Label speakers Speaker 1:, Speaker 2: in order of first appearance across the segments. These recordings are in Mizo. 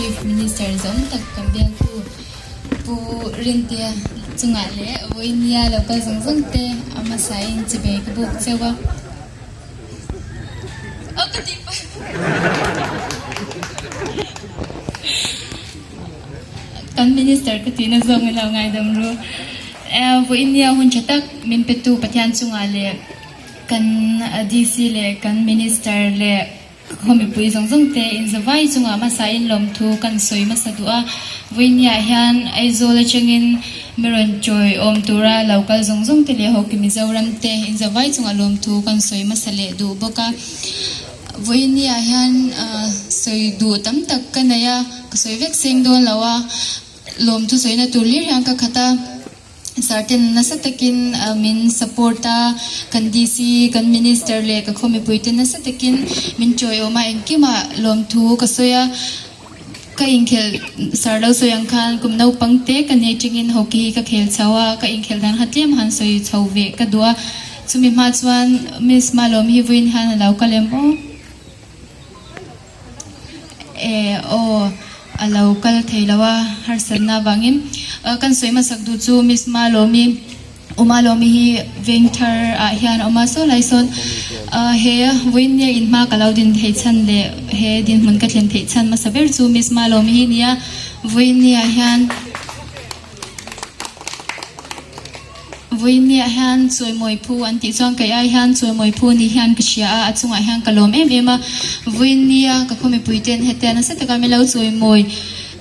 Speaker 1: Chief Minister zawm tak kan bialtu Pu Rintea chungah leh vawinia lo kal zawng zawng te a hmasain chibei ka buk cheu a. Aw ka tih pah. Kan Minister ka tihna zawk min lo ngaidam ru. Vawinia hun tha tak min petu Pathian chungah leh kan DC leh kan Minister leh Khaw mipui zawng zawng te inzavai chungah hmasain lawmthu kan sawi hmasa duh a, vawiiniah hian Aizawl atangin mi rawn chawi awm tura lo kal zawng zawng te leh Hockey Mizoram te inzavai chungah lawmthu kan sawi hmasa leh duh bawk a. Vawiiniah hian sawi duh tam tak ka nei a, ka sawi vek seng dawn lo a, lawmthu sawina tur hlir hian ka khat a. Sarten nasa takin min support a, kan DC, kan Minister leh ka khaw mipuite nasa takin min chawiawm a, engkimah lawmthu ka sawi a, ka inkhelh sar lo sawi ang khan kum naupang te ka nei tangin hockey hi ka khel chho a, ka inkhelh dan kha tlem han sawi chho ve ka duh a, chumi hma chuan Miss Malawm hi vawiin hian a lo kal em aw? E aw, a lo kal thei lo a, harsatna avangin kan sawi hmasak duh chu Miss Malawmi, U Malawmi hi Vengthar ah hian a awm a, saw lai sawn he vawiinnia in hma ka lo din theih chhan leh he dinhmun ka thlen theih chhan hmasa ber chu Miss Malawmi hi nia, vawiinnia hian. Vawiinniah hian chawimawi phu an tih chuan kei ai hian chawimawi phu ni hian ka hria a, a chungah hian ka lawm em em a. Vawiinnia ka khaw mipuite'n hetia nasa taka min lo chawimawi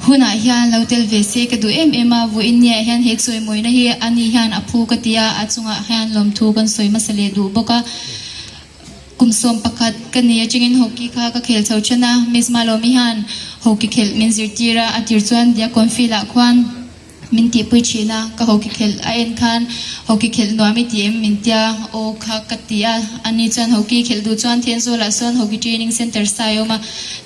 Speaker 1: hunah hian lo tel ve se ka duh em em a. Vawiinniah hian he chawimawina hi ani hian a phu ka ti a, a chungah hian lawmthu kan sawi hmasa leh duh bawk a. Kum 11 ka ni atangin hockey kha ka khel chho then a, Miss Malawmi hian hockey khelh min zirtir a, a tir chuan Diakon field ah khuan min tihpui thin a, ka hockey khelh a en khan hockey khelh nuam i ti em min tia, aw kha ka ti a, ani chuan hockey khelh duh chuan Thenzawl ah sawn hockey training center sai a awm a,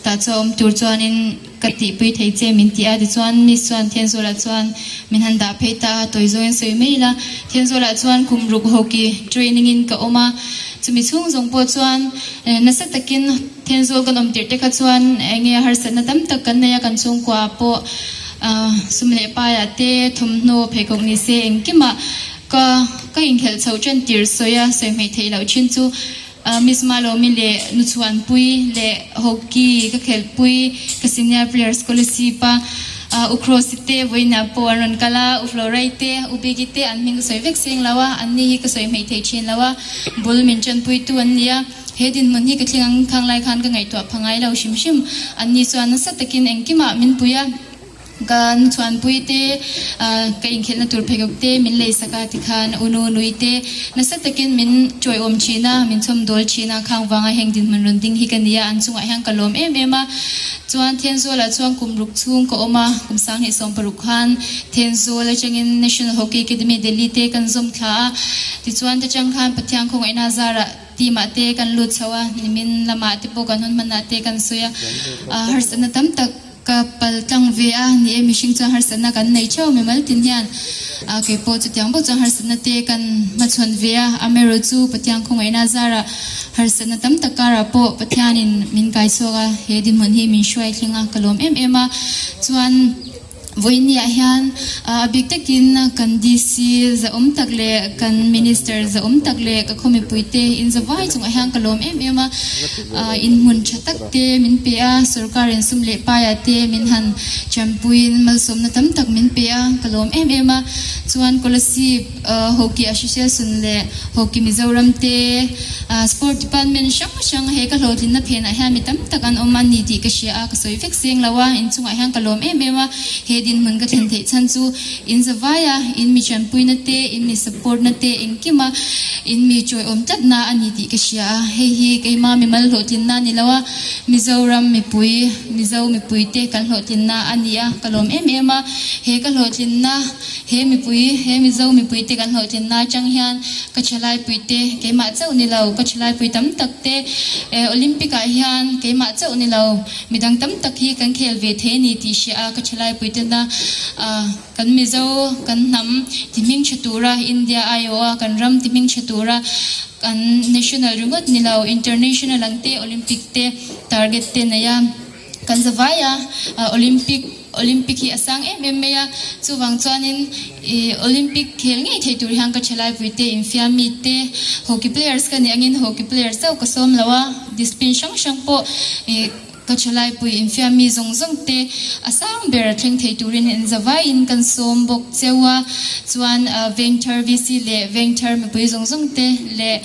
Speaker 1: tah chu a awm tur chuanin ka tihpui thei che min ti a, tichuan Miss chuan Thenzawl ah chuan min han dah phei ta a, tawi zawngin sawi mai ila, Thenzawl ah chuan kum ruk hockey training in ka awm a, chumi chhung zawng pawh chuan nasa takin Thenzawl kan awm tirh te kha chuan enge harsatna tam tak kan nei a, kan chhungkua pawh Sum leh paiah te thawmhnaw pheikhawk ni se engkimah ka ka inkhelh chhoh ṭan tir sawi a, sawi hmeih theih loh ṭhin chu Miss Malawmi leh Nuchhuanpui leh Hockey ka khelhpui ka senior player scholarship a U Crossy te vawiinah pawh an rawn kal a, U Florai te, U Biggy te an hming ka sawi vek seng lo a, anni hi ka sawi hmeih theih ṭhin lo a, bul min ṭanpuitu an ni a. He dinhmun hi ka thleng ang khang lai khan ka ngaihtuah pha ngai lo hrim hrim. Anni chuan nasa takin engkimah min pui a, ka nuchhuanpui te, ka inkhelhna tur pheikhawk te min leisak a tikhan u nu nui te nasa takin min chawiawm thin a, min chhawmdawl thin a, khang vanga heng dinhmun rawn ding hi ka ni a, an chungah hian ka lawm em em a. Chuan Thenzawlah chuan kum ruk chhung ka awm a, kum 2016 khan Thenzawl atangin National Hockey Academy Delhi te kan zawm thla a, tichuan ta chang khan Pathian khawngaihna zarah, Team ah te kan lut chho a, nimin lamah te pawh kan hun hmanah te kan sawi a, harsatna tam tak ka pal tlang ve a, ni e mihring chuan harsatna kan nei theuh mimal tin hian kei pawh chutiang bawk chuan harsatna te kan hmachhawn ve a, amaherawh chu Pathian khawngaihna zarah harsatna tam tak karah pawh Pathianin min kai chhuak a, he dinhmun hi min hruai thleng a, ka lawm em em a, chuan. Vawiinniah hian a bik takin kan DC zahawm tak leh kan Minister zahawm tak leh ka khaw mipuite inzavai chungah hian ka lawm em em a, inhmun tha tak te min pe a, sorkarin sum leh paiah te min han champuiin malsawmna tam tak min pe a, ka lawm em em a. Chuan Kolasib Hockey Association leh Hockey Mizoram te Sport Department hrang hrang he ka hlawhtlinna phenah hian mi tam tak an awm a ni tih ka hria a, ka sawi vek seng lo a, inchungah hian ka lawm em em a, he dinhmun ka thlen theih chhan chu in zavai a, in mi tanpuina te, in mi support na te engkim a, in mi chawiawm tlatna a ni tih ka hria a, hei hi keima mimal hlawhtlinna a ni lo a, Mizoram mipui, Mizo mipuite kan hlawhtlinna a ni a, ka lawm em em a, he ka hlawhtlinna. He mipui, he Mizo mipuite kan hlawhtlinna atang hian ka thalaipuite keimah chauh ni lo, ka thalaipui tam tak te Olympic ah hian keimah chauh ni lo, midang tam tak hi kan khel ve thei a ni tih hria a, ka thalaipuite na kan Mizo, kan hnam ti hming tha tura India aiawh a, kan ram ti hming tha tura kan national ringawt ni lo, international ang te Olympic te target te nei a. Kan zavai a, Olympic Olympic hi a sang em em mai a, chuvang chuanin ih Olympic khel ngei thei tur hian ka thalaipui te, infiam mi te, hockey players ka nih angin hockey players chauh ka sawm lo a, discipline hrang hrang pawh ih ka thalaipui infiam mi zawng zawng te a sang ber thleng thei turin in zavaiin kan sawm bawk cheu a, chuan Vengthar VC leh Vengthar mipui zawng zawng te leh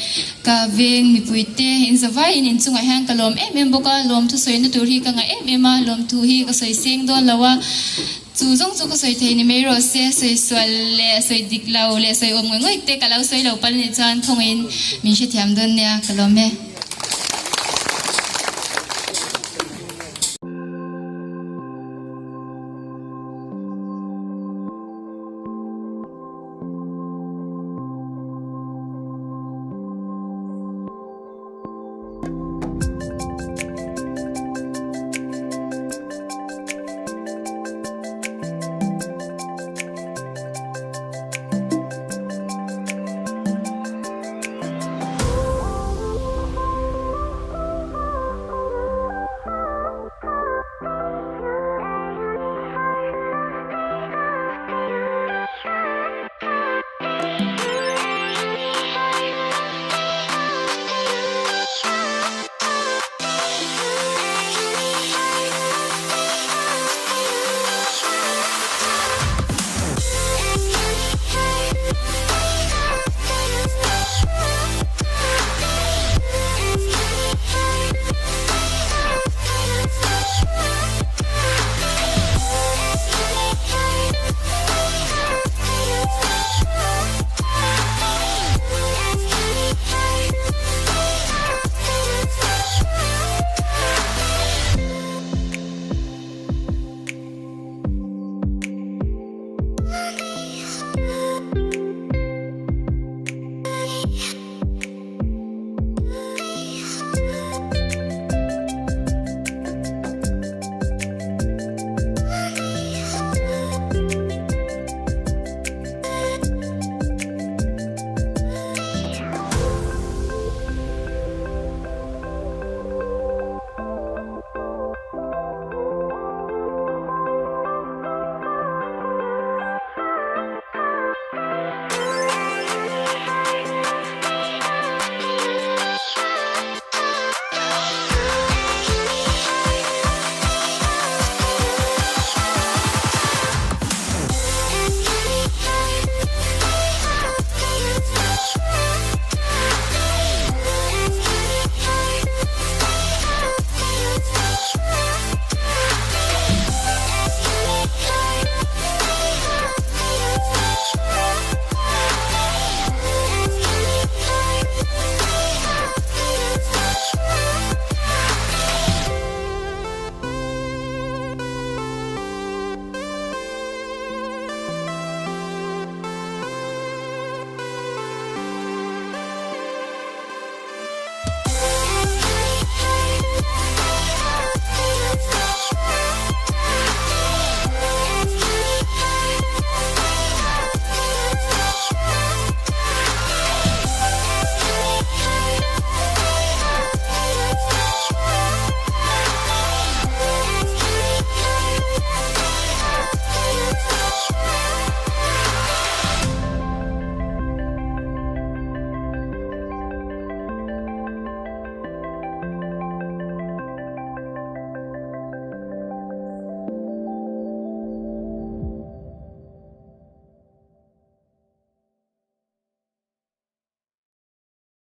Speaker 1: Ka veng mipuite in zavaiin inchungah hian ka lawm em em bawk a, lawmthu sawina tur hi ka ngah em em a, lawmthu hi ka sawi seng dawn lo a, chu zawng chu ka sawi thei ni mai rawh se, sawi sual leh sawi dik lo leh sawi awm ngawih ngawih te ka lo sawi lo palh anih chuan khawngaihin min hrethiam dawn nia, ka lawm e.